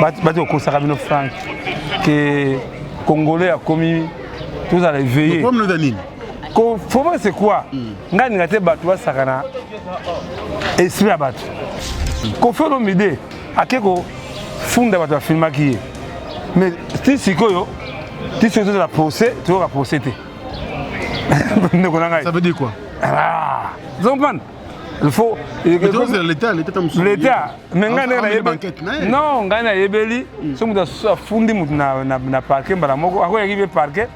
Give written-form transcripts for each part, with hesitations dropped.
Bato okosaka bino Frank que congolais akomi tozala éveillé. Problème eza nini? Problème c'est quoi? Ngai ninga te bato basakana esprit ya bato. Koffi Olomide ake kofunda bato bafilmaki ye, mais ti sikoyo, ti sikoyo tozala procès, toyoka procès te, ndeko na ngai. Ça veut dire quoi? Ah, comprendre, il faut l'état, l'état. L'état, mais ngai ndenge nayebi, non, ngai nayebeli so moto afundi motu na parquet mbala moko, akoyaki mpe parquet,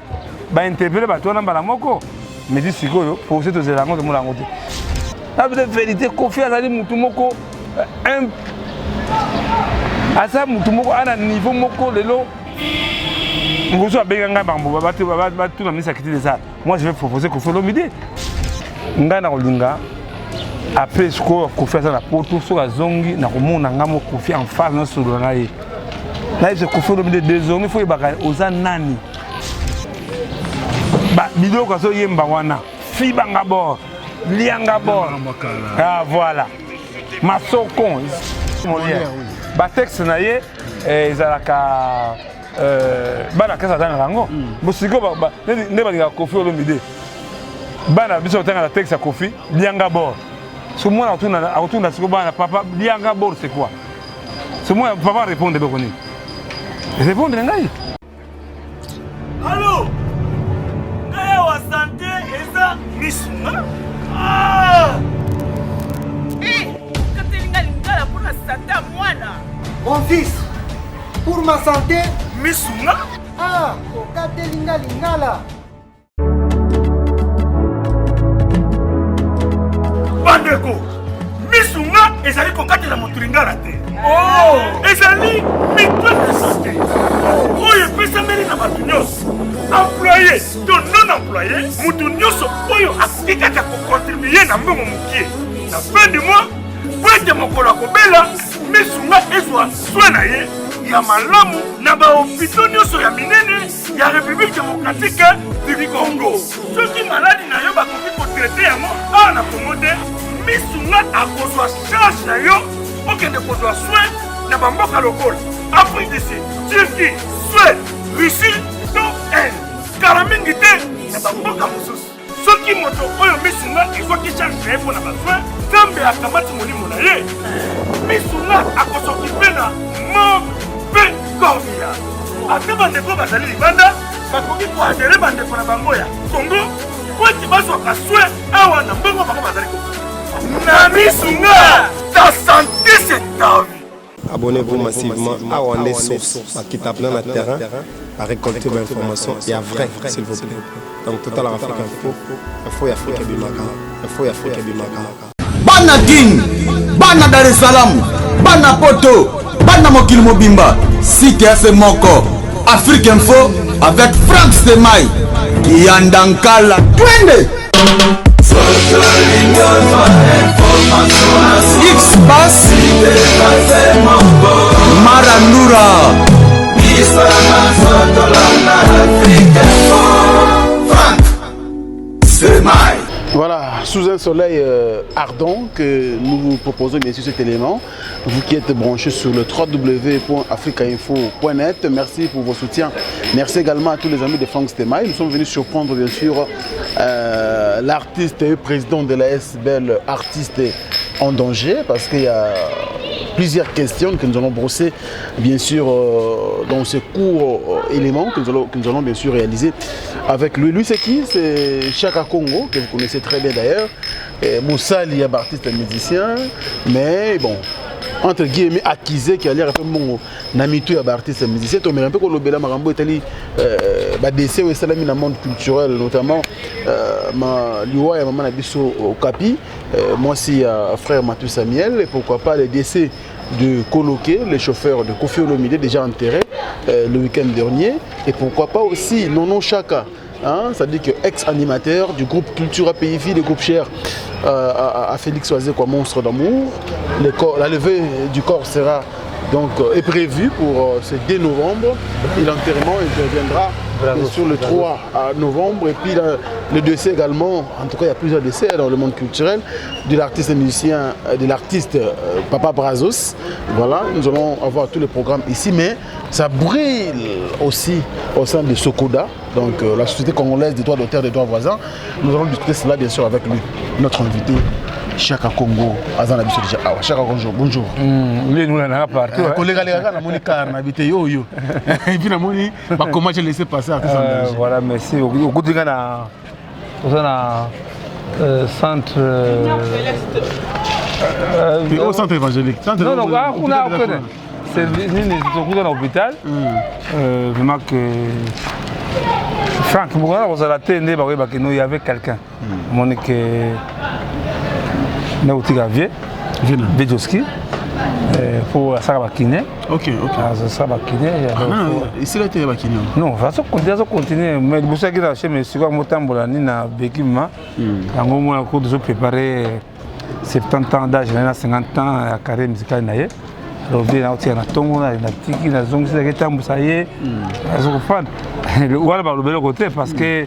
bainterpeller bato wana mbala moko. Mais ti sikoyo procès tozela yango, tomona yango te. Na peut vérité, Koffi azali motu moko, aza motu moko ana niveau moko. Lelo mokoso abenga ngai makambo batuna ministre ya culture des arts. Moi, je vais proposer Koffi Olomide. Ngai na kolinga après sikoyo Koffi aza na Poto, soki azongi, nakomona ngai mo Koffi en face, nasolola na ye, nayebisa Koffi Olomide: désormais faut oyebaka oza nani. Biloko azoyemba wana, fibanga bor, lianga bor, ah, voilà, masokon Molière, batexte na ye ezalaka bana kasa atangaka yango. Bosikoyo nde balingaka Koffi Olomide, bana biso batangaka texte ya Koffi, lianga bor. So mwana akotunda siko bana: "Papa, lianga bor, c'est quoi?" So mwana, papa, répondre eloko nini? Répondre ngai. Allo, ngai awa, santé eza misunga. Katelinga lingala mpona santé ya mwana. Mon fils, pour ma santé, misunga. Ah, okatelinga lingala. Bandeko, misunga ezali kokatela moto lingala te. Ezali mutuelle de santé oyo epesameli na bato nyonso, employé to non employé, moto nyonso oyo akoki kaka kocontribuer na mbongo mokie na fin du mois, po ete mokolo akobela, misunga ezwa soin na ye ya malamu na bahôpitaux nyonso ya minene ya République démocratique du Congo. Soki maladi na yo bakoki kotraiter yango awa na Kongo te, misunga akozwa charge na yo, okende kozwa soin na bamboka lokola Afrique du Sud, Turquie, Suède, Russie to Inde, kala mingi te na bamboka mosusu. Soki moto oyo misunga ezwaki charge na ye mpo na basoin, Nzambe akamati molimo na ye, misunga akosokipe na morgue mpe corbillard. Ata bandeko bazali libanda bakoki koadhérer bandeko na bango ya Kongo po ete bazwaka soin awa na mbongo bango bazali kofuta na misunga. Ta santé, c'est ta vie. Abonnez-vous massivement à Wande Source, qui tape dans le terrain, à récolter l'information et à vrai, s'il vous plaît. Donc, Total Afrique Info, Info Afrique Bimaka, Info Afrique Bimaka. Bana Kin, bana Dar es Salaam, bana Poto, bana mokili mobimba, site ya se moko, Afrique Info avec Frank Stemai Kiyandankala, twende. X Bas Marandura. Frank Stemai. Voilà, sous un soleil ardent que nous vous proposons bien sûr cet élément. Vous qui êtes branchés sur le www.africainfo.net, merci pour vos soutiens. Merci également à tous les amis de Franck Stemaï. Nous sommes venus surprendre bien sûr l'artiste et président de la SBL, artiste en danger, parce qu'il y a plusieurs questions que nous allons brosser bien sûr dans ce court élément que nous allons bien sûr réaliser avec lui. Lui, c'est qui? C'est Chaka Congo, que vous connaissez très bien d'ailleurs. Moussali, artiste et musicien, mais bon, entre guillemets, accusé qui a l'air un bon na mitu ya baartiste musicien. Tomeka mpe kolobela makambo etali badécès oyo esalami na monde culturel, notamment ma liwa ya mama na biso Okapi, mwasi ya frère Mathieu Samuel, et pourquoi pas le décès de Koloke, le chauffeur de Koffi Olomide, déjà enterré le week-end dernier, et pourquoi pas aussi Nono Chaka, hein, c'est-à-dire que ex-animateur du groupe Cultura Pays Vie, le groupe cher à Félix Wazekwa, monstre d'amour. La levée du corps sera Donc, est prévu pour ce 2 novembre et l'enterrement interviendra sur le 3 novembre. Et puis le décès également, en tout cas il y a plusieurs décès dans le monde culturel, de l'artiste et musicien, de l'artiste Papa Brazos. Voilà, nous allons avoir tous les programmes ici, mais ça brille aussi au sein de Sokoda, donc la Société congolaise des droits d'auteur et des droits voisins. Nous allons discuter cela bien sûr avec lui, notre invité. Chaka Congo, aza na biso déjà awa. Chaka Congo, bonjour. Lui nous on a partout. Collègue alega na moni car na bité yo yo. Et puis na moni ba comment j'ai laissé passer artiste en danger. Voilà, merci. Okuti nga na oza na centre au centre évangélique. Centre non non, ah kuna kuna. C'est nini tokuta na hôpital. Vraiment que Franck mokona kozala te nde bakoyebaki no y avait quelqu'un. Omoni ke nautika vie vie Joski po asala bakine. Asala bakine. Esila te bakine. Non, azokontinue azokontinue mais liboso yaki na chaine sikoyo motambola nini na bekima yango mona ko tozoprépare 70 ans d'âge na ye na 50 ans ya carrière musicale na ye. Lobi nautika na ntongo natiki nazongisaki etambusa ye azokofanda wana balobeli oko te parce que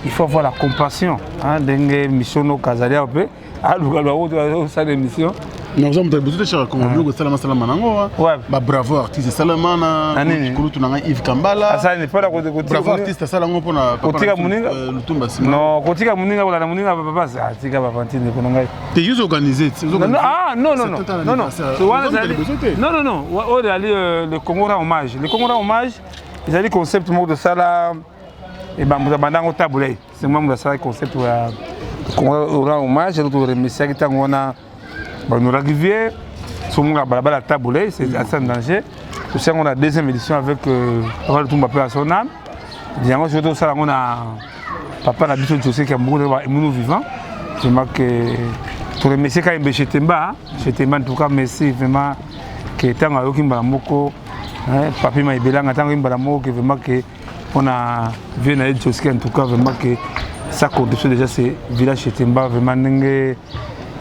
il faut avoir la compassion ndenge mission no kazali awa mpe aluka lwa osala émission. Naza moto ya liboso te, Chaka Congo. Biloko esalama salama nango, babravo artiste esalama na kulutu na ngai Yves Kambala. Bravo artiste asala yango mpona kotika moninga Lutumba. Non, kotika moninga, kolanda moninga papa, atika bavantine ndeko na ngai. Te, yo organise. Ah non non non non non non non non, oyo ezali le Congo rend hommage. Le Congo rend hommage ezali concept moko tosala ebambuza bandango tabulei. C'est moi moto asalaki concept ya Congo rend hommage. Eloko toremerciaki ntango wana, bahonoraki vie somonga balabala tabulei, c'est assez en danger. Tosala yango na deuxième édition avec papa Lutumba mpe ya son âme. Yango soki tosala yango na papa na biso José Kiambuku emunu vivant. Vraiment que toremercie Kayembe Chetemba Chetemba. En tout cas merci vraiment ke ntango ayoki mbala moko papi Maibelanga, ntango ayoki mbala moko ke vraiment ke mpona vie na ye Joski, en tout cas vraiment que sa contribution déjà, c'est village Chetemba. Vraiment ndenge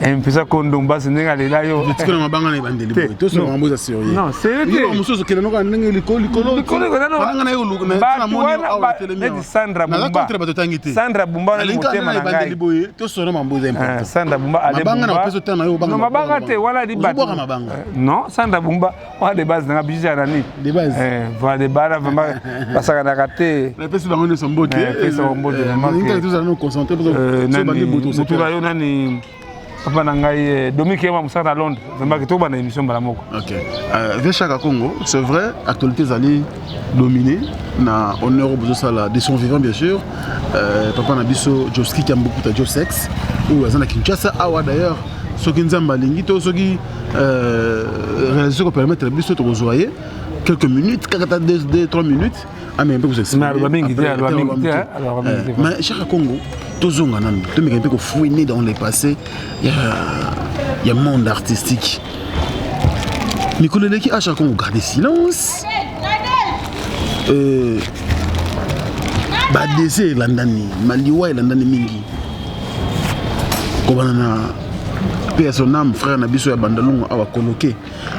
mpesa kondombasi ndenge alela yo. Tikala mabanga na ebandeli boye, tosoloka makambo eza sérieux. Non, sérieux te. Mosusu okende noka ndenge likolo likolo. Likolo na ye neti Sandra Bumba contre bato tangi te. Sandra Bumba wana motema na ngai boye, tosoloka mambo eza important. Sandra Bumba. Mabanga na kopesa otana yo. Non, mabanga te wana di bato. Mabanga. Non, Sandra Bumba wana de base nanga biso ya nani. De base. Voilà, de base vraiment basakanaka te. Napesi bango nyonso mbote. Pesa bango mbote vraiment. Tozala no concentré. Motu na yo nani, papa na ngai Dominique Yema, mosala na Londres. Vraiment ke tobanda émission mbala moko. Ok, vieux Chaka Congo, c'est vrai, actualité ezali dominé na honneur oyo bozosala de son vivant bien sûr, papa na biso Joski Kiambukuta Josex, oyo aza na Kinshasa awa. D'ailleurs soki Nzambe alingi to soki réalisation kopermettre biso, tokozwa ye quelques minutes kaka, ta 2 3 minutes ameka mpe aloba mingi te, aloba mingi te, aloba mingi te. Mais Chaka Congo, tozonga nanu, tomeka mpe kofouiner dans le passé ya monde artistique. Mikolo eleki, Chaka Congo garde silence, badécès elandani, maliwa elandani mingi, kobanda na mpe ya son âme frère na biso ya Bandalongo awa koloke.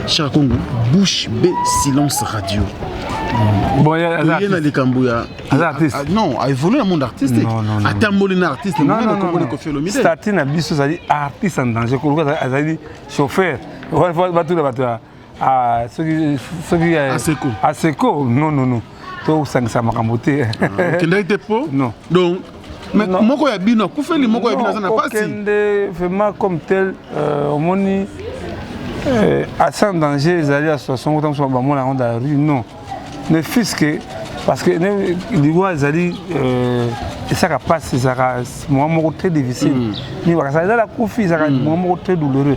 Chaka Congo bouche bée, silence radio. Bon, toye na likambo ya Aza artiste. Non, aévolue na monde artistique, atamboli na artiste monene komboli Koffi Olomide. Statut na biso ezali artiste en danger. Koluka azali chauffeur, batuna bato soki Aseko. Aseko. Non non non, tosangisa makambo te. Okendaki te po Non. Donc mais moko ya bino akufeli, moko ya bino aza na pasi. Okende vraiment comme tel, omoni assez en danger ezali association kota mosusu bamona yango dans la rue. Non, ne fût-ce que parce que liwa ezali esaka mpasi, ezalaka moment moko très difficile mingi. Bakasala ezala akufi, ezalaka moment moko très douloureux.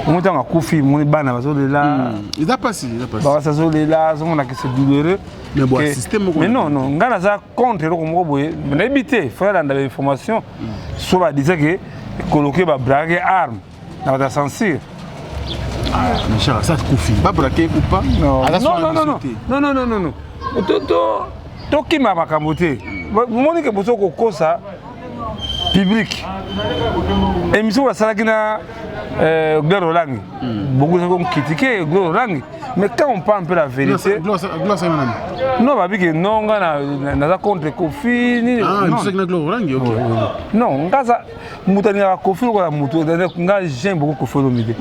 Omoni ntango akufi, omoni bana bazolela. Eza pasi, eza pasi. Bakasi azolela, azomonaka c'est douloureux. Mais bon, système moko. Mais non non, ngai naza contre eloko moko boye, nayebi te, faut alanda bainformation. So badise ke koloke babraquer arme na bato ya censure. Mais cher, ça kufi babraquer ou pas? Non non non non non non non non non, tokima makambo te. Omoni ke boso kokosa public. Émission basalaki na Gloire Olangi. Beaucoup ont critiqué Gloire Olangi. Mais quand on parle un peu la vérité. Non, babi que non, nga naza contre Kofi. Ah, non. Gloire Olangi, ok. Non, nga za mutu alingaka Kofi lokola mutu nga j'aime beaucoup Kofi Olomide.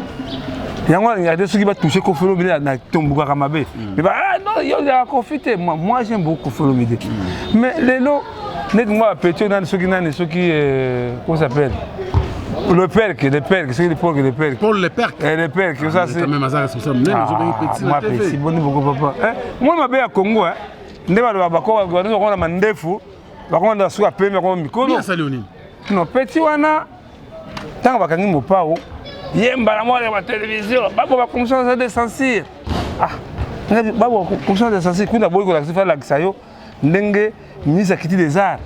Yango alingaka te soki batouche Kofi Olomide natombukaka mabe. Mais ba ah non, yo olingaka Kofi te. Moi, moi j'aime beaucoup Kofi Olomide. Mais lelo neti nga bapetit nani soki nani soki comment ça s'appelle? Le Perque, le Perque, c'est le Paul le Perque. Paul le Perque. Eh, le Perque, ah, ça c'est. Quand même, responsable. Ah, moi, petit, bon, beaucoup, papa. Eh, moi, ma belle Congo, hein. Nde baloba bako bakoma na mandefu bakoma na suka pembe bakoma mikolo. Non, petit wana ntango bakangi mopao ye mbala moko ya batelevizio babo bakommission de censure. Ah, babo commission de censure kuna boyi kolakisa fa lakisa yo ndenge ministre ya culture des arts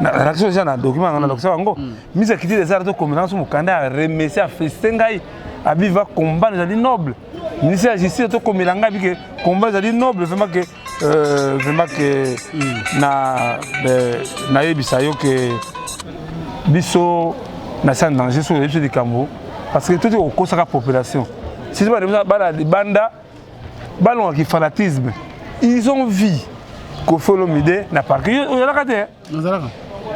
nalakisi deja na document nanga nalakisa yango ministre ya culture des arts tokomela so mokanda ya remercie afélicité ngai abi va combat ezali noble. Ministre ya justice tokomela ngai abi ke combat ezali noble vraiment ke vraiment ke na nayebisa yo ke biso na sans danger soki oyebi biso likambo parce que toti okosaka population si bana libanda balongaki fanatisme, ils ont vu Kofi Olomide na parquet. Ozalaka te? Nazalaka.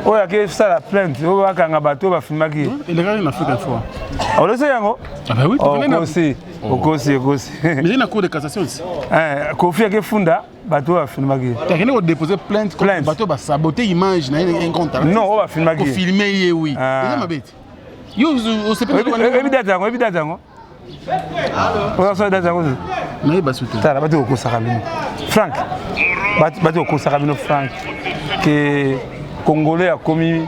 Oyo ake sala plainte oyo bakanga bato oyo bafilmaki ye. Elekaki na Afrique fois. Olesi yango? Ah bah oui. Okosi, okosi, okosi. Mais na cour de cassation. Kofi ake funda bato oyo bafilmaki ye. Akende kodéposer plainte contre bato oyo basabote image na ye, un compte. Non, oyo bafilmaki ye. Kofilme ye, oui. Eza mabe te. Yo osepeli. Oyebi date yango? Oyebi date yango? Oza date yango? Nayeba su te. Tala, bato kokosaka bino, Frank, bato kokosaka bino, Frank, ke Congolais akomi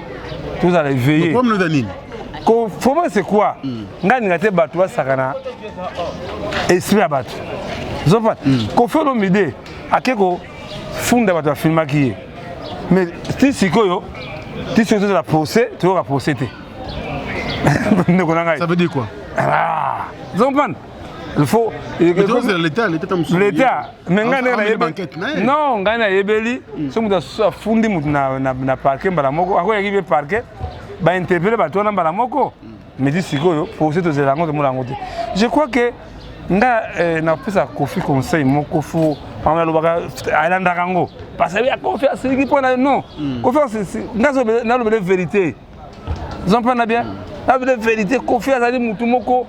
tozala éveillé. Problème nini? Problème c'est quoi? Ngai ninga te bato basaka na esprit ya bato zopa. Kofi Olomide ake kofunda bato bafilmaki ye, mais ti sikoyo, ti sikoyo tozala procès, toyoka procès te, ndeko na ngai. Ça veut dire quoi? Ah, comprendre, il faut l'état, l'état. L'état, mais ngai ndenge nayebi, non, ngai nayebeli so moto afundi moto na parquet mbala moko, akoyaki mpe parquet, bainterpele bato wana mbala moko. Mais ti sikoyo procès tozela yango, tomona yango te. Je crois que nga napesa Kofi conseil moko fo nalobaka, alandaka yango parce que Kofi asiliki mpo na non Kofi, nga nalobele vérité, ozomprendre bien, nalobele vérité. Kofi azali mutu moko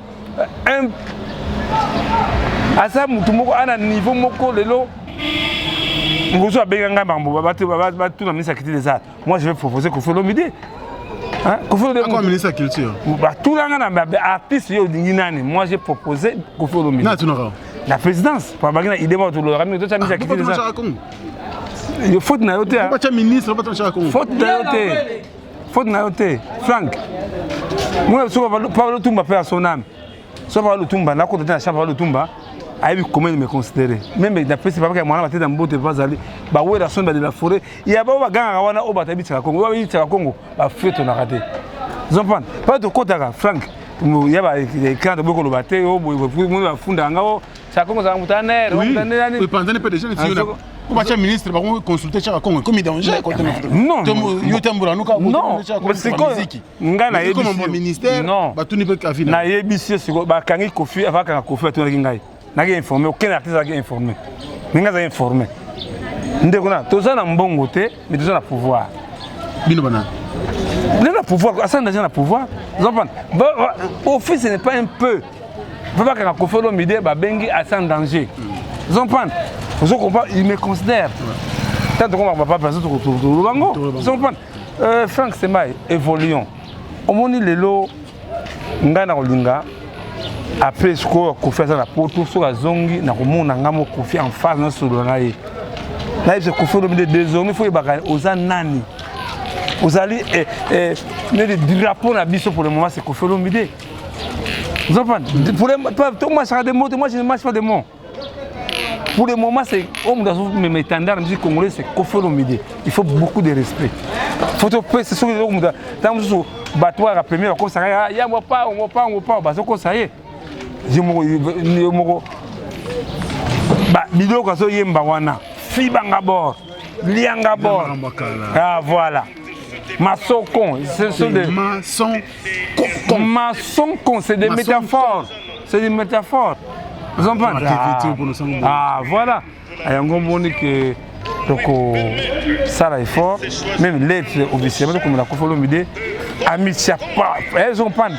aza mutu moko ana niveau moko. Lelo mosusu abenga ngai makambo batuna ministre ya culture des arts. Moi, je vais proposer Kofi Olomide. Kofi Olomide ministre ya culture. Batuna nga na artiste yo olingi nani. Moi, j'ai proposé Kofi Olomide. Natunaka. Na présidence bangi na idée moko tolobaka mingi, totya ministre ya culture des arts. Yo faute na yo te. Batya ministre, batya Congo. Faute na yo te, faute na yo te, Frank. Mona soki Papa Lutumba mpe ya son âme, soki Papa Lutumba nakota te na chambre, Papa Lutumba ayebi comment il me considérer. Même napesi papa ya mwana bateta mbote mpe azali bawera son de la forêt ya bao bagangaka wana oyo bato ayebisaka Kongo, oyo bayebisaka Kongo bafetonaka te, ozomprendre mpa tokotaka, Frank, ya baécran toboyi koloba te oyo boye bafundaka nga o Chaka Kongo ozalaka moto anere. Epanzani mpe déjà po batya ministre, bango consulter Chaka Kongo ekomi danger. Non. Yo tambola nuka. Non, sikoyo ngai nayebisi ministère, batuni mpe avis. Nayebisi yo sikoyo, bakangi Kofi, bakanga Kofi, batunaki ngai, naki informé. Aucun artiste azalaki informé, ndenge azali informé. Ndeko na toza na mbongo te, mais toza na pouvoir. Bino bana. Nde na pouvoir, asala déjà na pouvoir, ozomprendre. Office, ce n'est pas un peu mpo bakanga Kofi Olomide, babengi asa en danger, ozomprendre, ozo comprendre, il me considère tant tokoma papa place toloba ngo, ozomprendre. Frank Semai, évoluons. Omoni lelo ngai na kolinga après sikoyo Kofi aza na Poto, soki azongi nakomona ngai mo Kofi en face, nasolola na ye, nayebisa Kofi Olomide: désormais faut oyebaka oza nani, ozali neti drapeau na biso. Pour le moment, c'est Kofi Olomide, ozomprendre. Moi, de mots, moi je ne marche pas de mots. Pour le moment, c'est homme dans mes étendard musique congolais, c'est Kofi Olomide. Il faut beaucoup de respect. Faut topesa soki eloko moto ntango mosusu bato wana premier bakosaka ya mopao mopao mopao, bazokosa ye. Ye moko, ye moko biloko azoyemba wana, fibanga bor, lianga bor, ah voilà. Masokon, ce sont des maçon maçon con, c'est des métaphores. C'est des métaphores. Vous comprenez? Ah, voilà. Yango moni que toko sala effort, même lettre officiellement comme la Koffi Olomide amitia pas. Elles ont pas.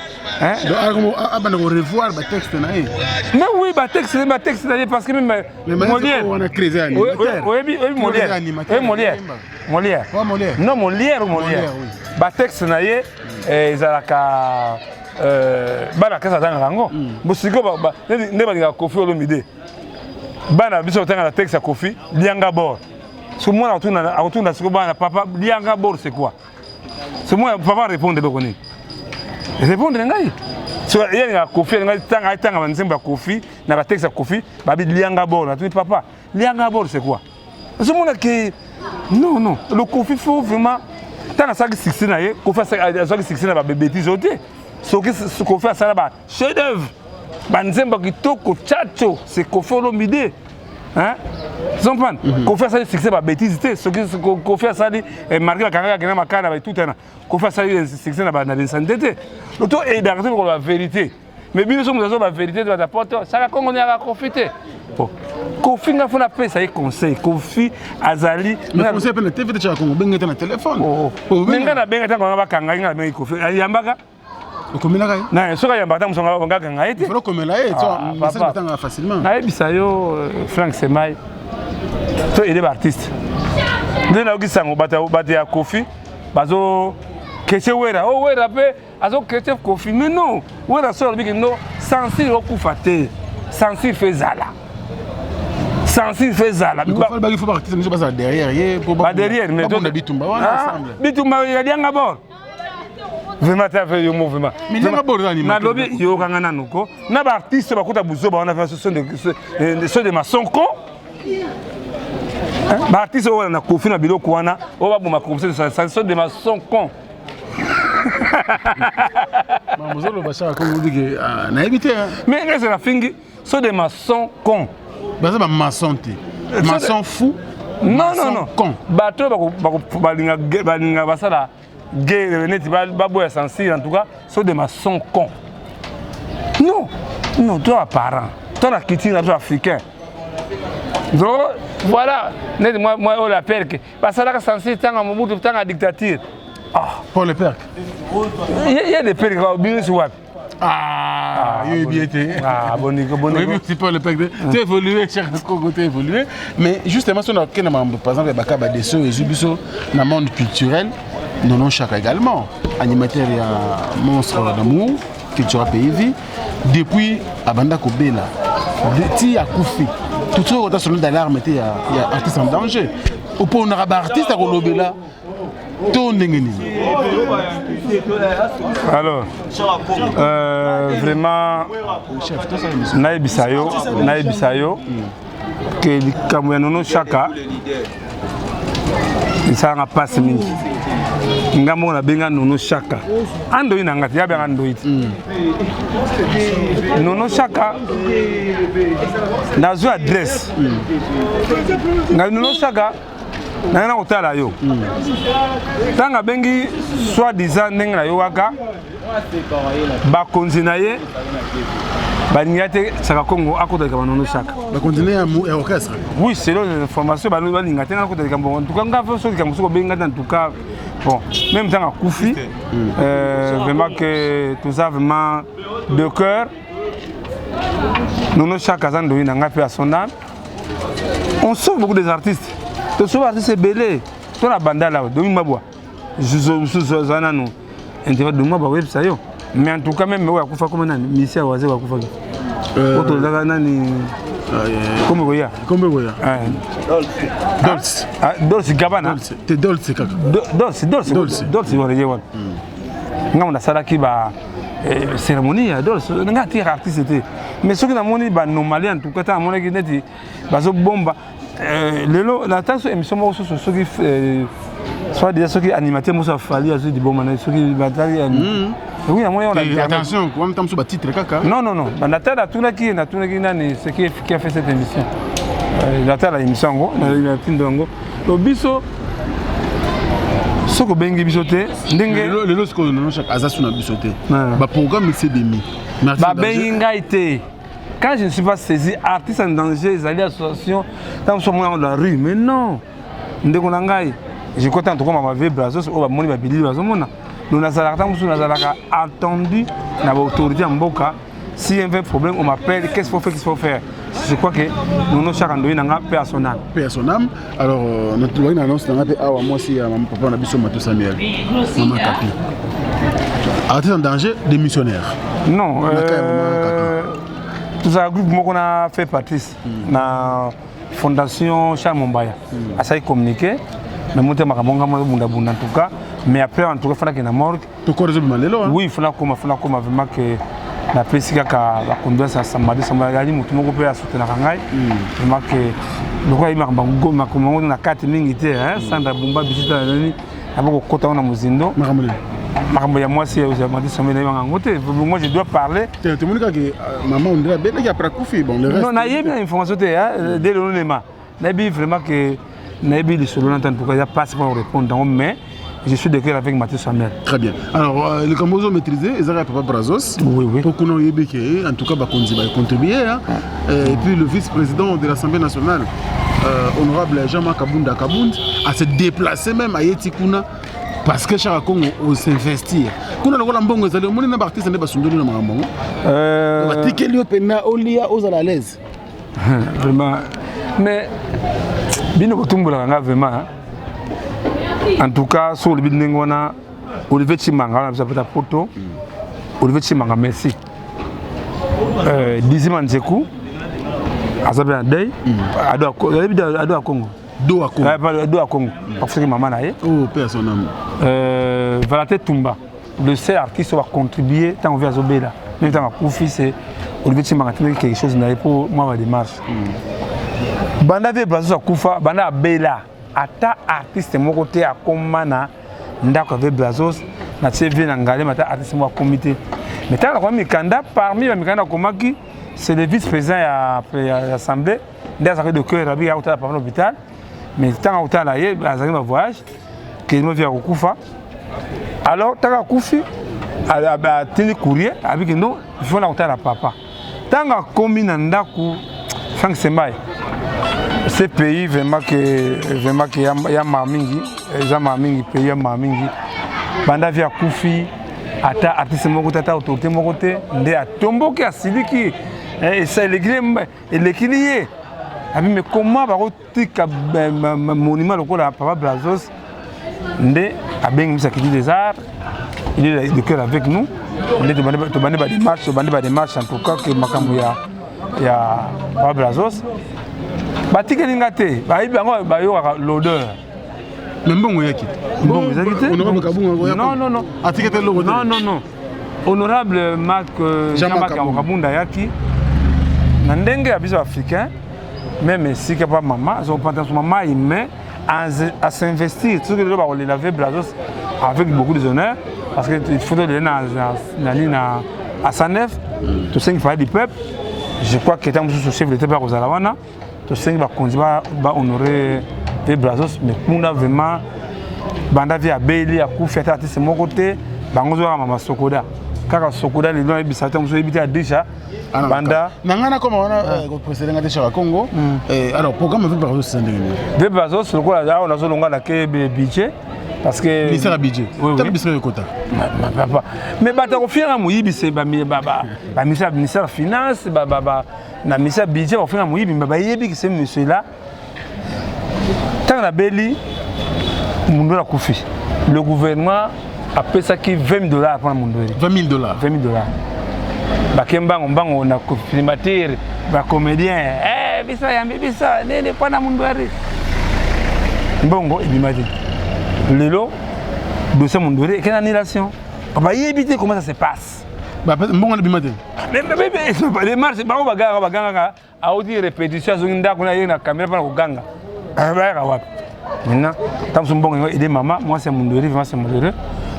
Hein? Donc, abanda ko revoir ba texte na ye. Mais oui, ba texte, ba texte na ye parce que même Molière. Oui, oui, Molière. Oui, Molière. Molière. Ouais, Molière. Non, Molière ou Molière. Molière, oui. Ba texte na ye ezalaka bana kasa atangaka yango. Bosiko nde balingaka Koffi Olomide. Bana biso batanga na texte ya Koffi, lianga bord. So mwana akotuna siko bana papa lianga bord c'est quoi? So mwana papa répondre eloko nini? Répondre ngai. So ye alingaka Koffi, alingaka tanga atanga ba nzembo ya Koffi na ba texte ya Koffi, babi lianga bord. Natuni papa, lianga bord c'est quoi? Ozomona ke non non, le Koffi faut vraiment ntango asalaki succès na ye, Koffi azwaki succès na ba bêtises oyo te. Soki Koffi asala ba chef d'œuvre, ba nzembo ya kitoko tchatcho, c'est Koffi Olomide. Hein? Zompane, Koffi asali succès ba bêtises te. Soki Koffi asali marqué bakangaka akenda makala ba etutana. Koffi asali succès na ba na l'insanité te. Loto aidaka te koloba vérité. Mais bino so moto ba vérité te bata poto, saka Kongo ne aka Koffi te. Bon. Koffi nga fona pesa ye conseil. Koffi azali Mais conseil pe na TV te Chaka Kongo, benga te na téléphone. Oh. Mais nga na benga tango nga bakanga nga na bengi Koffi. Ayambaka. Okomelaka ye? Na soki ayambaka tango mosusu nga kanga ye te. Faut komela ye, tu vois, message batanga facilement. Nayebisa yo Frank Semai. To aider ba artiste. Nde nayoki sango bato ya Koffi bazo kese Wera. Oh Wera pe azo kese Koffi. Mais non, Wera so alobi ke no censure okufa te. Censure fait zala. Censure fait zala. Mais Koffi alobaki faut ba artiste nyonso bazala derrière ye po ba derrière mais babunda bitumba wana ensemble. Bitumba ya lianga bord. Vraiment t'as fait yo mouvement. Mais lianga bord eza animateur. Nalobi yokanga nanu ko na ba artiste bakota buzoba wana fa so de so de maçon ko. Hein? Ba artiste oyo na Koffi na biloko wana oyo baboma Koffi ça ça so de maçon con. Mozolo Chaka Kongo dit que nayebi te. Mais ngese na fingi so de maçon con. Baza ba maçon te. Maçon fou. Non non non. Con. Bato bako balinga balinga basala guerre neti baboya censure en tout cas so de maçon con. Non. Non, toi parent, toi la culture toi africain. Donc voilà, neti moi moi on l'appelle que basalaka censure tanga Mobutu tanga dictature. Ah, Paul Lepierre. Il y a des perques bien sûr. Ah, il y a été. Ah, bon, bon, bon. Oui, c'est Paul Lepierre. Tu as évolué, cher Congo, tu as évolué. Mais justement, si on a par exemple, il y a des sons et dans le monde culturel, Nono Chaka également, animateur et monstre d'amour, Cultura Pays Vie, depuis Abanda Kobela, ti akufi. Tout ce qu'on a sonné d'alarme, il y a artiste en danger. Au point on a un artiste à Kolobela. To ndenge nini? Alors, vraiment, nayebisa yo, nayebisa yo ke likambo ya Nono Chaka esalanga mpasi mingi. Nga moko nabenga Nono Chaka andoi na nga te, yabenga ndoi te. Nono Chaka nazwi adresse ngai Nono Chaka naye na kotala yo ntango abengi soi-disant ndenge nayokaka bakonzi na ye balingi te Chaka Kongo akota likambo Nono Chaka. Bakonzi na ye ya orchestre? Oui, selon les informations balinga te nakota likambo. En tout cas nga soki likambo soki obengi nga te, en tout cas bon, même ntango akufi, vraiment que toza vraiment de cœur. Nono Chaka aza ndoi na ngai mpe ya son âme. On sauve beaucoup des artistes. To sauve artistes ebele. To na bandala domi mabwa. Zuzo nanu. Interview domi mabwa websa yo. Mais en tout cas même oyo akufa comme nani Misia waze akufa. Oto zaka nani Kombe Goya. Kombe Goya. Dolce. Ah, Dolce Gabbana. Dolce. Te Dolce kaka. Dolce, Dolce. Dolce. Dolce wala ye wana. Nga mona salaki ba cérémonie ya Dolce. Nga tira artiste te. Mais soki namoni ba anomalie en tout cas ta namonaki neti bazo bomba lelo na tanso émission moko soso soki soit déjà soki animateur moso afali azwi liboma na soki batali oui namoni on a attention quoi même ba titre kaka. Non non non, ba natala tunaki na tunaki nani ce qui a fait cette émission. Natala émission ngo na tindo ngo. Donc biso Soki obengi biso te ndenge lelo sikoyo Nono Chaka aza su na biso te, baprogramme esedemi. Babengi ngai te. Quand je ne suis pas saisi, Artiste en danger ezali association, ntango mosusu omona yango dans la rue. Mais non, ndeko na ngai, je crois ntango tokoma bavie Brazos oyo bamoni babilili bazomona. Donc nazalaka, ntango mosusu nazalaka attendu na baautorité ya mboka. Si y a un vrai problème, on m'appelle, qu'est-ce qu'il faut faire, qu'est-ce qu'il faut faire. Je crois que Nono Chaka ndoyi na nga, paix à son âme. Paix à son âme. Alors, natolobaki na annonce na nga mpe awa, mwasi ya mama, papa na biso Mato Samuel, mama Kapi, Artiste en danger, démissionnaire. Non, Na cas ya mama Kapi. Tozala groupe moko na fait Patrice na fondation Charles Mombaya, asali communiqué, mais mote makambo nga moko bunda bunda en tout cas. Mais après, en tout cas, fana na morgue. Tokora ezobima lelo, hein? Oui, fana koma vraiment que napesi kaka bacondoléance ya Sambadi. Sambadi azali motu moko mpe asoutenaka ngai vraiment, que lokola yebi makambo yango na kati mingi te, hein, Sandra Bumba bisita nani abo kokota ngo na mozindo. Makambo nini? Makambo ya mwasi ya Madi Sambe, nayebanga yango te. Moi, je dois parler. Te, tomoni kaka mama ondire abelaki, après akufi. Bon, le reste Non, nayebi na information te, hein, de lelo nema nayebi vraiment que nayebi lisolo na en tout cas eza passe pour répondre yango, mais je suis de cœur avec Mathieu Samuel. Très bien. Alors, likambo ozo maîtriser ezalaka papa Brazos. Oui. Po kuna oyebi ke en tout cas bakonzi bacontribuer, hein. Et puis le vice-président de l'Assemblée nationale, honorable Jean-Marc Kabunda Kabund, a se déplacé même ayeti kuna parce que Chaka Congo os'investir kuna lokola mbongo ezali. Omoni na baartiste nde basundoli na makambo yango, batikeli yo mpena olia, ozala à l'aise. Vraiment, mais bino kotumbolaka nga vraiment, hein. En tout cas, so olobi ndenge wana, Olivier Chimanga wana biso apeta poto. Olivier Chimanga, merci. Dizima Nzeku aza mpe na deuil, ado ya Congo. Do ya Congo. Ado ya Congo akufaki mama na ye. Oh, paix à son âme. Valentin Tumba, le seul artiste oyo acontribue ntango vi azobela, même ntango akufi, c'est Olivier Chimanga atindaki quelque chose na ye mpo mwa badémarche. Banda vie Brazos akufa, banda abela, ata artiste moko te akóma na ndako ya vie Brazos. Na tie vie na Ngalema, ata artiste moko akomi te. Mais ntango nakomi mikanda, parmi bamikanda nakomaki, c'est le vice président ya assemblée nde azalaki de cœur abi akotala papa na hôpital. Mais ntango akotala ye, azalaki na voyage kelimo vi akokufa. Alors ntango akufi, atindi courrier abiki non, il faut na kotala papa. Ntango akomi na ndako, Frank Sembai, ce pays vraiment que ya maa mingi, eza maa mingi, pays ya maa mingi. Banda vi akufi, ata artiste moko te, ata autorité moko te. Nde atomboki, asiliki, esa elekili ye abi. Mais comment bakotika monument lokola papa Brazos? Nde abengi biso akiti des arts, il est de cœur avec nous. Nde tobandi badémarche, tobandi badémarche en tout cas que makambo ya papa Brazos batikeli nga te. Bayebi bango, bayokaka l'odeur. Mais mbongo eyaki? Mbongo ezalaki te. Honorable Kabunga? Non, non, non. Atiki te eloko te? Non, non, non. Honorable Marc, Jean-Marc Kabunda ayaki na ndenge ya biso africain, même esika pa mama azopanta so mama mais à s'investir. Soki lelo bakolela ve Brazos avec beaucoup de honneur, parce que il faut tolela nani na à 109, tosengi palais du peuple. Je crois que ntango mosusu chef d'état mpe akozala wana. Tosengi bakonzi bahonorer ve Brazos. Mais kuna vraiment, banda vi abeli, akufi, ata artiste moko te. Bango ozwaka mama Sokoda, kaka Sokoda. Lelo ayebisa te mosusu oyebi te adisha banda. Na ngai nakoma wana koprocéder nga te, Chaka Congo. Alors, programme ve Brazos eza ndenge nini? Ve Brazos, lokola awa nazolonga na ke budget, parce que Ministère ya budget, tala bisika ekota. Papa, mais bato akofinga moyibi se baministère, ministère ya finance, na ministère ya budget bakofinga moyibi. Mais bayebi ke ce monsieur là, ntango nabeli, mundu akufi, le gouvernement apesaki 20 $000 mpona Mundweri. 20 000 $? 20 000 $. Bake mbango mbango na primature, bacomédien, eh, biso yambi biso nini mpona Mundweri, mbongo ebima te. Lelo dossier Mundweri ekei na annulation, bayebi te comment ça se passe. Mbongo ebima te? Les marches, bango bagangaka, bagangaka, auti répétition, azongi ndako na ye na caméra mpona koganga, bayaka wapi maintenant? Ntango mosusu mbongo yango aide mama mwasi ya Mundweri. Vraiment, c'est malheureux,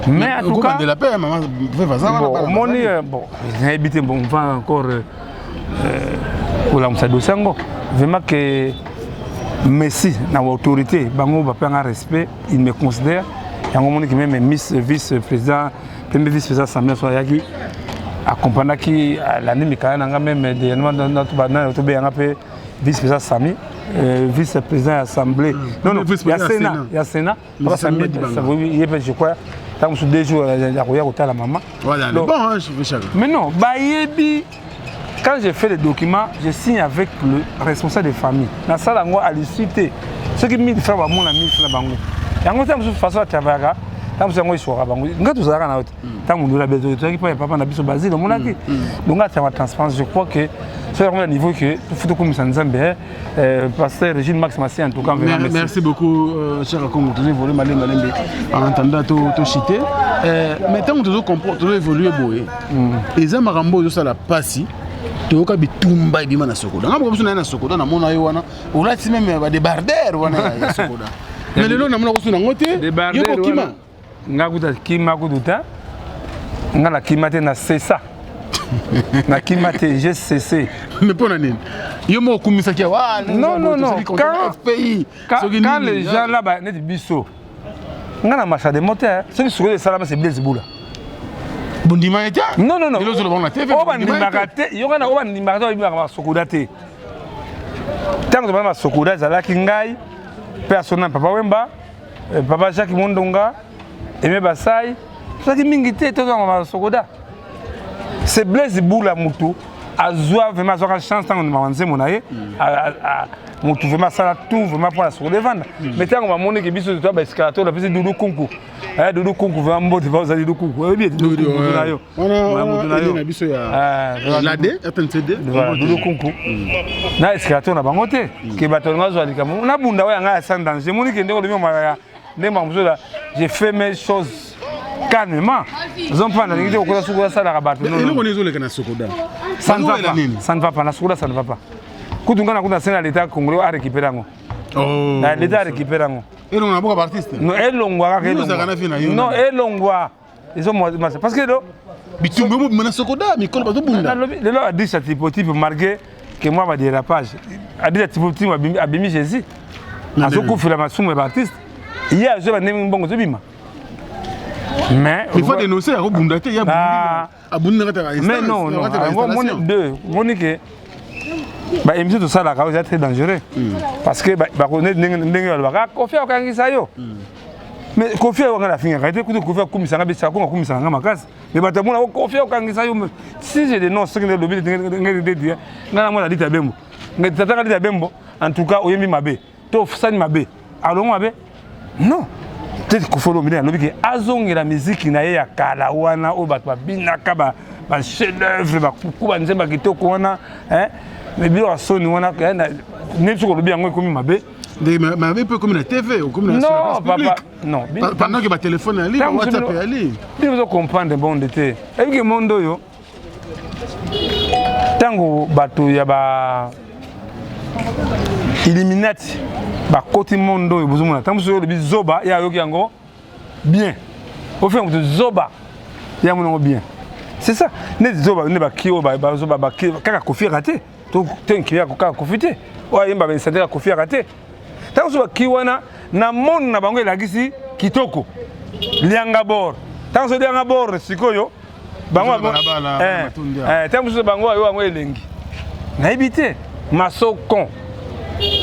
mais en tout cas la paix, maman. Bon, omoni, bon, nayebi te. Bon, on va encore kolamusa dossier yango. Vraiment que messi na autorité, bango bapanga respect, il me considère. Yango omoniki meme miss vice président pembe vice président assemblée nationale ayaki accompagnaki alandi mikanda na nga meme dernièrement tobeyanga mpe vice président Sami euh, vice président ya assemblée mm. non non ya sénat ya sénat papa Sami ye mpe je crois ntango mosusu deux jours akoya kotala mama. Voilà, donc, bon, hein, je mais non bayebi quand je fais les documents, je signe avec le responsable de famille. Nasala yango à l'issue te. Soki 1000 francs bamona 1000 francs bango. Yango ntango mosusu façon atravayaka ntango mosusu yango eswaka bango. Nga tozalaka na yo te. Ntango mondela bezo tozalaki mpo ya papa na biso Basile omonaki. Donc nga atravaya transparence, je crois que soki yango na niveau que tofuti tokumisa Nzambe euh, pasteur Gilles Max Massi en tout cas vraiment merci. Merci beaucoup euh, cher Congo tozo évoluer malembe malembe en attendant to to chiter euh, mais tant tozo comprendre tozo évoluer boye mm. eza makambo ozo sala pasi toyoka bitumba ebima na sokoda nga moko biso naye na sokoda namona yo wana olati meme ba débardeur wana ya sokoda mais lelo namona kosu nango te yo kokima Nga kutu kima kutu te. Nga na kima te na cessa. na kima te, j'ai cessé. Mais pona nini? Yo moko okumisaki awa. Ah, non non non. Quand FPI, quand, quand les gens là ba neti biso. Nga na marcha de moteur, soki sikoyo esalama c'est Blaise Bula. Bondima ete? Non non non. Lelo ozoloba na TV. Oyo bandimaka te, yo kana oyo bandimaka te babimaka masokoda te. Ntango tobanda masokoda ezalaki ngai mpe asona Papa Wemba. Eh, papa Jacques Mondonga, Aimé Basai, tozalaki mingi te tozanga masokoda. C'est Blaise Bula mutu azwa vraiment azwaka chance ntango ndimaka nzembo na ye mm. mutu vraiment asala tout vraiment mpo na sokoda evanda mm. mais ntango bamoniki biso toa baescalator napesi dudu kunku eh, dudu kunku vraiment mbote va ozali dudu kunku oyebi ete dudu kunku na yo mutu na yo biso ya eh, lade rtncd dudu kunku mm. na escalator na bango te ke bato balinga bazwa likambo nabunda oyo yanga ya sans danger moni ke ndenge olobi ya ndenge makambo mosusu j'ai fait mes choses calmement ozo mpana nalingi te kokosa soki asalaka bato eloko nini ezoleka na sokoda ça ne va pas ça ne va pas na sokoda ça ne va pas kutu ngai nakuta sena l'état congolais a récupéré yango oh. l'état a récupéré yango elongwa na boka baartiste non elongwa kaka non elongwa ezo masa parce que lelo bitumba ebobima na sokoda mikolo bazobunda lelo adrisse ya typotype marqué ke mwa badérapage adrisse ya typotype abimi jésus azokufela masumu ya baartiste ye azwi bandenge mbongo ezobima mais il faut dénoncer akobunda te ye abundi na kati ya mais non non yango moni deux moni ke ba émission tosalaka oyo eza très dangereux hmm. parce que bakone ndenge balobaka ah, kofi akokangisa yo hmm. mais kofi ayo nga nafingaka te kutu kofi akumisa nga bisaka konga akumisaka nga makasi mais bato amona kofi akokangisa yo si je dénonce soki nalobi ngai namona lita bembo tatanga lita bembo en tout cas oyembi mabe to sani mabe alongo mabe non te Koffi Olomide alobi ke azongela miziki na ye ya kala wana oyo bato babinaka ba ba chef d'œuvre bakuku banzemba kitoko wana mais biloko ya soni wana neti soki olobi yango ekomi mabe mabe mpe ekomi na tv okomi na non papa non pendant que batelefone yali whatsapp yali bino ozo comprendre monde te eyebi ke monde oyo ntango bato ya ba illuminati bakoti monde oyo bozomona ntango mosusu olobi zoba ye ayoki yango bien ofenga moto zoba ye amoni yango bien c'est ça neti zoba nde baki oyo bazoba baki kaka kofiaka te to nkili kaka kofi te oyo ayemba baesante kaka kofiaka te ntango mosusu baki wana na monde na bango elakisi kitoko lianga bor ntango mosusu lianga bor sikoyo bango eh, eh, ntango mosusu bango ayo yango elengi nayebi te masokon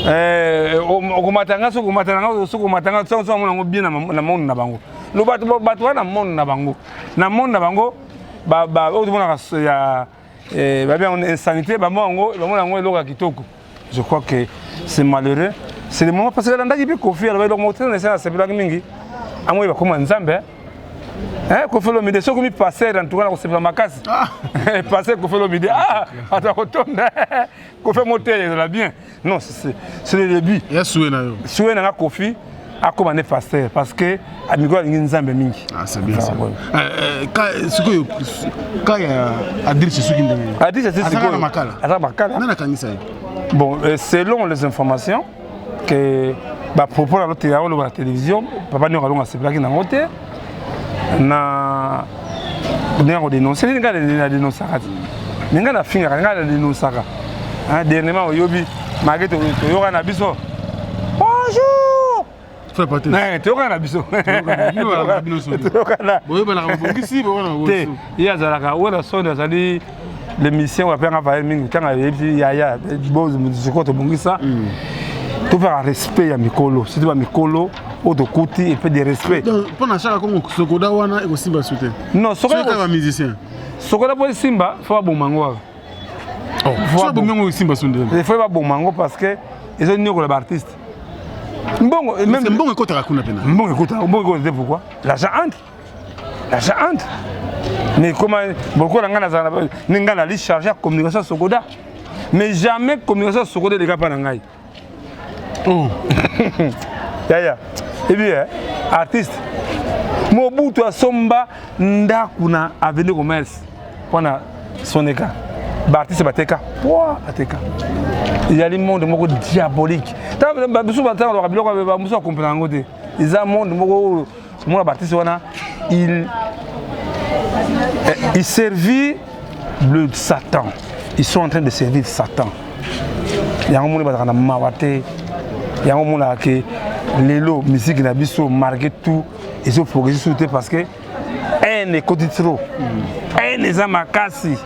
eh, okomata nga soki okomata nga soki okomata nga soki amona yango bien na monde na bango lo bato bato wana na monde na bango na monde na bango oyo tomonaka ya babi yango insanité bamona yango bamona yango eloko ya kitoko. Je crois que c'est malheureux. C'est le moment parce que landaki mpe Koffi aloba eloko moko te na esala nasepelaki mingi amoyi bakoma Nzambe hein Koffi Olomide soki omi passer en tout cas nakosepela makasi ah. passer Koffi Olomide ah ata kotonda Koffi moteya ezala bien non c'est le début ya souhait na yo souhait na nga Koffi akoma nde pasteur parce que mikolo alingi nzambe mingi ah, c'est bien ça. Euh, euh, sikoyo ka ya adresse soki ndenge adresse sikoyo makala aza makala nani akangisa ye bon euh, selon les informations que bapropos na loteya oloba na télévision papa niongo alongo asepelaki nango te na ndenge akodénonce nini ngai na dénonsaka te me ngai nafingaka ngai na dénonsaka dernièrement oyobi malgré toyoka na biso bonjour. Frère Patrice. Eh, toyokana na biso. Toyokana. Boyebanaka bobongisi, boyebana Te, ye azalaka Werrason azali l'émission oyo apengaka valeur mingi ntango ayebisi yaya sikoyo tobongisa topeka respect ya mikolo, surtout bamikolo oyo tokuti epe de respect. Mpo na Chaka Kongo, Sokoda wana ekosimba su te? Non. Soki kaka bamusicien. Sokoda mpo esimba, faut baboma yango kaka. So abomi yango, esimba su nde? Faut baboma yango parce que ezoniokola baartiste. Mbongo. Même mbongo ekotaka kuna pena. Mbongo ekotaka, mbongo ekota te. Pourquoi? L'argent entre, l'argent entre, mais comment bokola ngai nazala ni ngai nali chargé ya communication ya Sokoda, mais jamais communication ya Sokoda eleka mpa na ngai. Oh. Yaya ebi eh, artiste Mobutu asomba ndako na avenue Commerce mpona Soneka. Baartiste bateka poi bateka. Ezali monde moko diabolique. Biso batanga biloko, bamosusu akomprena yango te. Eza monde moko oyo omona baartiste wana il servit le Satan, ils sont en train de servir Satan. Yango moni bazalaka na mawa te. Yango monaka ke lelo musique na biso, malgré tout, ezoprogresse su te parce que haine ekoti trop, haine eza makasi.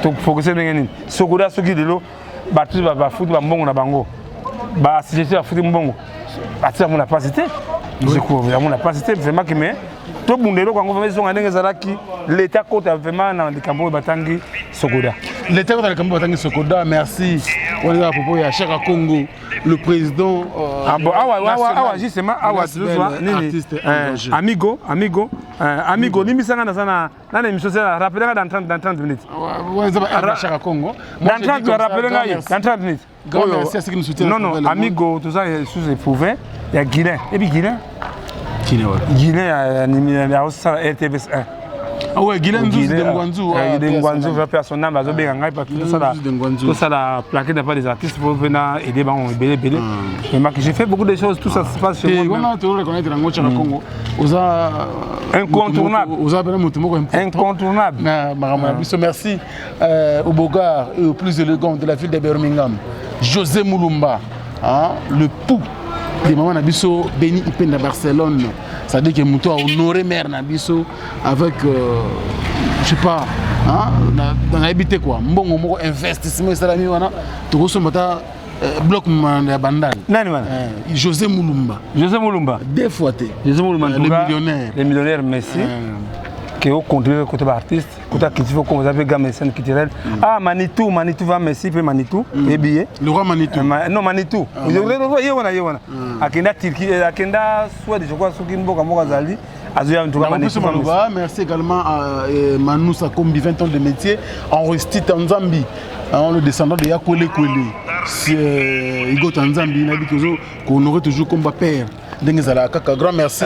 Toprogresse ndenge nini? Sokoda, soki lelo bato bafuti bambongo na bango, baassujettis bafuti mbongo, atia yango na mpasi te, yango na mpasi te vraiment ke. Mais tobunda eloko yango vraiment ezonga ndenge ezalaki. L'état kota vraiment na likambo oyo batangi Sokoda. L'état kota likambo batangi Sokoda. Merci. Wana eza propos ya Chaka Congo, le président. Ah bon, awa awa awa justement awa tozwa nini, amigo, amigo, amigo, limbisanga, naza na nana émission sena, rappelez nga dans 30, dans 30 minutes. Chaka Congo. Dans 30, rappelez ngai dans 30 minutes. Grand merci à ceux qui nous soutiennent. Non, non, amigo, toza sous éprouvé ya Guilain ebi Guilain. Guilain, ouais. Guilain ya osala RTVS 1. Ah ouais, Guilain Nzuzi de Ngwanzu. De Ngwanzu, va faire son âme, azobenga ngai parce que tosala tosala plaquer n'a pas des artistes pour venir aider bango ebele ebele. Vraiment que j'ai fait beaucoup de choses, tout ça se passe chez moi. Wana to reconnaître yango, Chaka Congo. Oza incontournable. Oza bena moto moko incontournable. Na makambo na biso, merci au Bogart et au plus élégant de la ville de Birmingham, José Moulumba, hein, le pou de maman na biso Beni Ipenda Barcelone. C'est-à-dire que moto a honoré mère na biso avec je sais pas, hein, nayebi te quoi, mbongo moko investissement esalami wana, tokosomba ta bloc ya Bandal. Nani wana? José Moulumba. José Moulumba. Deux fois te. José Moulumba. Le millionnaire. Le millionnaire, merci ke ocontribue côté baartiste, côté culture, comme vous avez gamme scène culturelle. Ah, Manitou, Manitou va, merci mpe Manitou oyebi ye. Le roi Manitou. Non, Manitou ye wana, ye wana akenda Turquie, akenda Suède, je crois, soki mboka moko azali azoya. En tout cas, Manitou. Merci également à Manu Sakombi, 20 ans de métier Enristi Tanzambi, le descendant de Yakwele Kwele, c'est Igo Tanzambi, nabi tozo qu'on toujours comme père ndenge ezalaka kaka. Grand merci,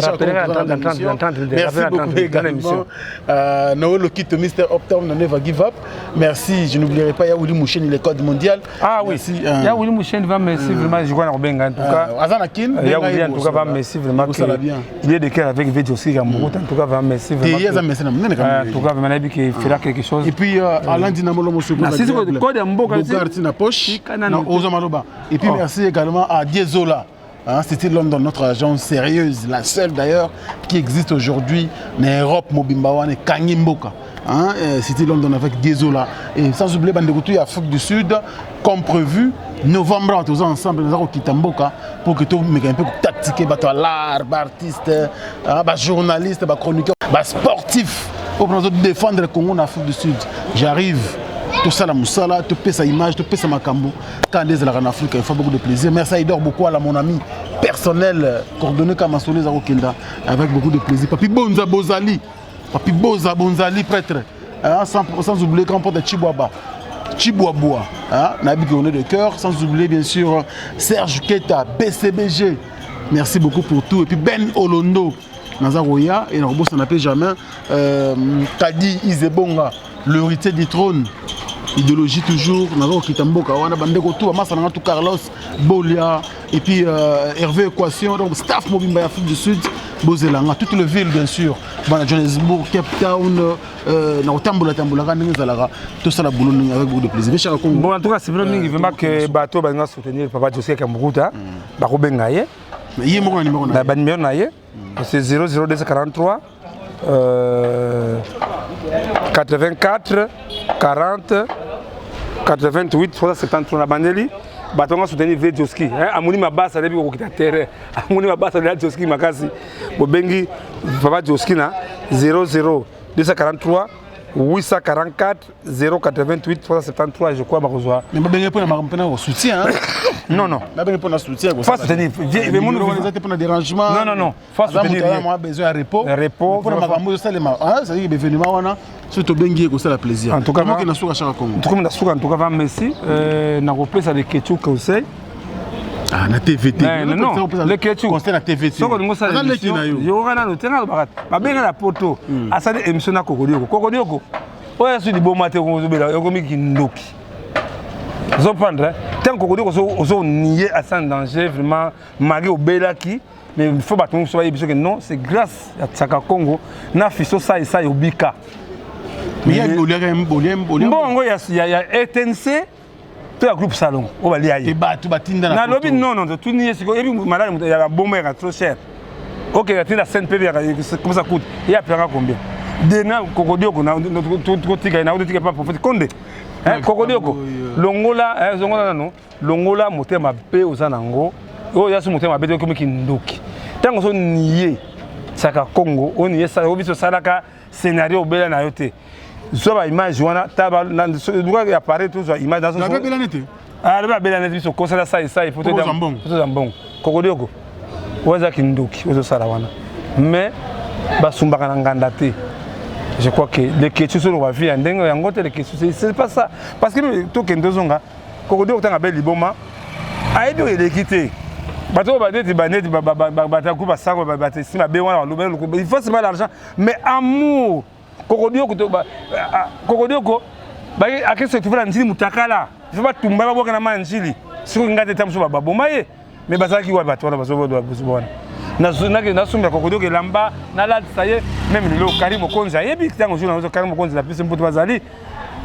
merci beaucoup également euh, Noël Okito, Mr Uptown, Never Give Up. Merci, je n'oublierai pas Yaouli Moucheni, le code mondial. Ah oui, merci, Yaouli Moucheni va, merci vraiment, je crois na kobenga en tout cas. Aza na Kin. Yaouli, en tout cas, va, merci vraiment, il est de cœur avec Vedi aussi Gambourou, en tout cas va, merci vraiment. Aza merci na monene. En tout cas vraiment nayebi que fera quelque chose. Et puis Alain Dinamolo Mosoko, code ya mboka. Bogart na poche na Ozo Maloba. Et puis merci également à Diezola. Hein, c'était London, notre agence sérieuse, la seule d'ailleurs qui existe aujourd'hui en Europe, mobimba wana, Kangi Mboka. Hein, c'était London avec Diezola. Et sans oublier bandeko tout Afrique du Sud, comme prévu, novembre, tous ensemble, nous avons quitté Mboka pour que tout un peu tactique, bah, l'art, bah, artiste, hein, bah, journaliste, bah, chroniqueur, bah, sportif, pour nous défendre le Congo en Afrique du Sud. J'arrive. Tosala mosala, topesa image, topesa makambo quand ezalaka na Afrique. Il faut beaucoup de plaisir. Merci à Idor Bokwala, mon ami personnel, coordonné Kamasolo eza kokenda avec beaucoup de plaisir. Papi Bonza Bozali, Papi Boza Bonzali, prêtre, hein, sans oublier grand porte de Chibwaba Chibwabwa, hein, nayebi on est de cœur. Sans oublier bien sûr Serge Keta BCBG, merci beaucoup pour tout. Et puis Ben Olondo naza koya et nakobosana mpe jamais Kadi Izebonga, l'héritier du trône, idéologie toujours. Naza kokita mboka wana, bandeko tu bamasa nanga tu, Carlos Bolia et puis Hervé Équation, donc staff mobimba ya Afrique du Sud, bozelanga toute le ville bien sûr, bana Johannesburg, Cape Town, na kotambola tambolaka ndenge ezalaka, tosala boulot ndenge avec beaucoup de plaisir. Chaka Congo. Bon, en tout cas c'est vraiment mingi vraiment que bato balinga soutenir papa José Kambukuta, bakobenga ye. Ye moko na numéro na ye. Ba numéro na ye. C'est 00243 84 40 88 373 na bandeli bato yango soutenir vrai Joski amoni mabasa ayebi kokokita terrain amoni mabasa ya Joski makasi bobengi papa Joski na 00 243 844 088 373 je crois bakozwa. Mais babenge mpona makambo mpona soutien. Non, non. Babenge mpona soutien. Faut soutenir. Eza te mpona dérangement. Non, non, non, faut soutenir. Moto besoin ya repos. Repos. Mpona makambo ezosalema, c'est-à-dire événement wana, soki tobengi ye kosala plaisir. En tout cas, na suka, Chaka Congo. Tokomi na suka. En tout cas, va merci nakopesa Leketchou conseil. Ah, na TV te. Non, non, Leketchou. Conseil na TV te. Soki olingi osala émission, yoka nano te, nga alobaka babenga na poto, asali émission na Kokodioko. Kokodioko oyo asu liboma te, ozobela ekomi kindoki, ozoprendre ntango Kokodioko ozonie asa en danger vraiment malgré obelaki. Mais il faut bato mosusu bayebi soki non, c'est grâce ya Tsaka Congo na fiso sai sai obika. Mbongo ya ETNC to ya groupe Salon oyo balia ye. Bato batinda. Nalobi non, non, totuni ye sikoyo, yebi maladi ya babombo yaka trop cher. Ok, atinda CNPV yaka, comment ça coûte? Ye apelaka combien dena Kokodioko totika ye na totika pa prophète Konde. Kokodioko, longola zongola nano, longola motema mabe oza nango oyo ya so motema mabe te, okomi kindoki ntango ozonie Saka Congo oyo nie oyo biso osalaka scénario obela na yo te. Zwa baimage wana, luka appareil, tozwa image. Alobi abela neti biso kosala sai sai po tozwa mbongo. Kokodioko oyo eza kindoki ozosala wana, mais basumbaka na nganda te. Je crois que Leketchou solo bavie ya ndenge yango te. Leketchou, c'est pas ça, parce que tokende tozonga. Kokodioko tanga be liboma ayebi oyo eleki te. Bato oyo baneti baneti bataku basako bato esi mabe wana baloba il faut seulement l'argent, mais amour. Kokodioko, Kokodioko ake se trouver na Njili mutakala, il faut batumba babwaka na ma Njili. Soki ngai te, ta mosusu baboma ye. Mais bazalaki wapi bato wana bazowana? Nasumbela Kokodioko elamba, nalatisa ye. Même lelo Karim Mokonzi ayebi ntango jour nazo Karim Mokonzi na biso mpoto bazali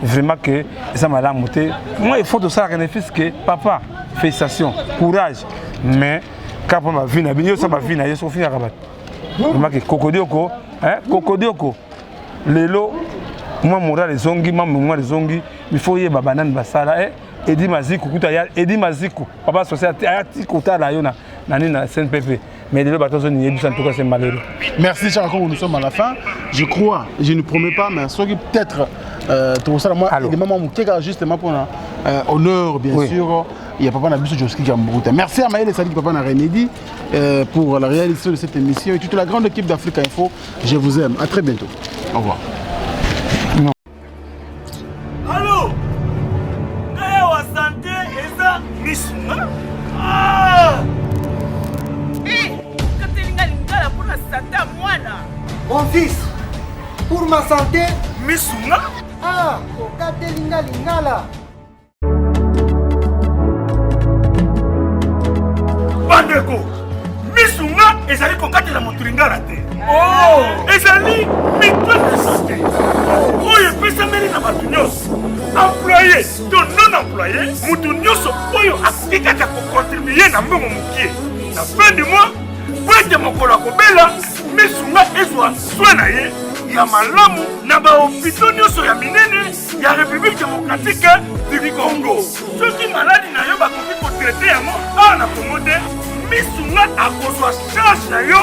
vraiment que eza malamu te. Moi, il faut tosalaka ne fils que papa, félicitation, courage, mais kaka mpo bavi na bino yosa bavi na ye soki ofingaka bato vraiment que Kokodioko, Kokodioko lelo mwa moral ezongi, mwa moral ezongi. Il faut yeba banani basala. Edi Maziku kuta ya Edi Maziku, papa social, aya ti kotala yo na nani na CNPP, mais lelo bato ozoniyebisa. En tout cas, c'est malheureux. Merci Chaka Congo, nous sommes à la fin. Je crois, je ne promets pas, mais soki peut-être tokosala mwa élément mwa moke kaka justement mpona honneur bien sûr il y a papa na biso Joski Gamburuta. Merci à Maël Sadiki, papa na Remedi, pour la réalisation de cette émission et toute la grande équipe d'Africa Info. Je vous aime. À très bientôt. Au revoir. Allo, ngai awa santé eza misunga. Ah! Katelinga lingala mpona santé ya mwana. Mon fils, pour ma santé. Misunga. Ah, okatelinga lingala. Bandeko, misunga ezali kokatela moto lingala te. Oh! Ezali mutuelle de santé oyo epesameli na bato nyonso, employé to non employé, moto nyonso oyo akoki kaka kocontribuer na mbongo mokie na fin du mois po ete mokolo akobela, misunga ezwa soin na ye ya malamu na bahôpitaux nyonso ya minene ya République démocratique du Congo. Soki maladi na yo bakoki kotraiter yango awa na Kongo te, misunga akozwa charge na yo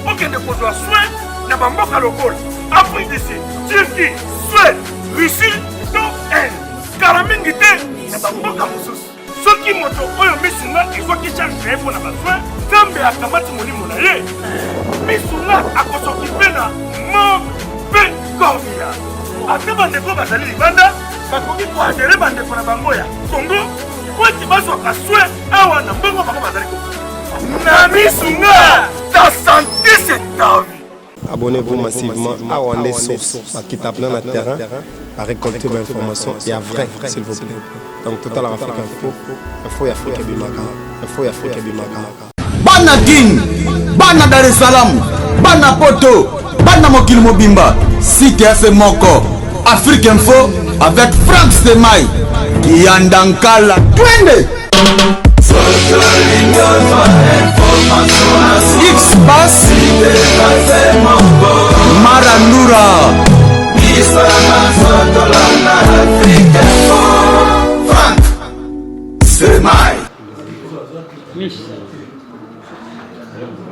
okende kozwa soin na bamboka lokola Afrique du Sud, Turquie, Suède, Russie to Inde, kala mingi te na bamboka mosusu. Soki moto oyo misunga ezwaki charge na ye mpo na basoin, Nzambe akamati molimo na ye, misunga akosokipe na morgue mpe corbillard. Ata bandeko bazali libanda bakoki koadhérer bandeko na bango ya Kongo po ete bazwaka soin awa na mbongo bango bazali kofuta na misunga. Ta santé, c'est ta vie. Abonnez-vous massivement. Awa nde source, bakita plein na terrain, barécolter bainformation ya vrai, s'il vous plaît. Donc totalaka Afrique Info, info ya Afrique ebimaka, info ya Afrique ebimaka. Bana Kin, bana Dar es Salaam, bana poto, bana mokili mobimba, site ya se moko, Afrique Info avec Frank Stemai Kianda Nkala, twende. X-Pass.